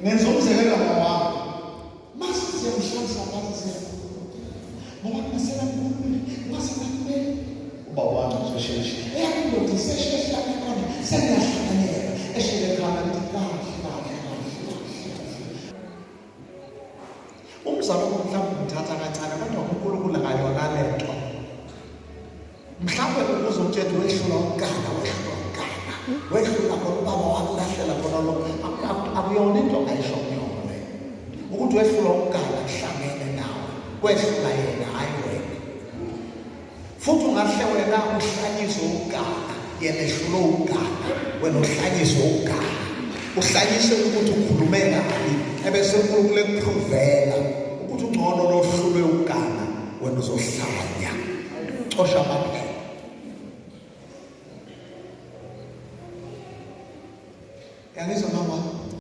Ngenza umzekelo ngowami. Mase siyamhlanza mase siyakhuluma. Ngoba kungasela mkhulumile, ngase ngakumele ubaba wami uzosheshe. Eyami indoda isesheshe yami khona sengiyahlanganyela. Eshele khona ngithi kahle kahle kahle kahle. Umzalo mhlawumbe umthatha kancane kodwa uNkulunkulu akayona lento. Mhlawumbe uzomtshela wehlula ukugana, wehlula ukugana, wehlula khona ubaba wakulahlela khona lokho. Akuyona into ongayisho kuyona leyo. Ukuthi wehlula ukugana kuhlangene nawe, kwehlula yena hhayi wena. Futhi ungahle wena uhlanyiswe ukugana, yena ehlulwe ukugana, wena uhlanyiswe ukugana. Uhlanyiswe ukuthi ukhulume kabi, ebese uNkulunkulu ekuphrovela ukuthi ungcono lohlulwe ukugana, wena uzohlanya. Cosha amabili.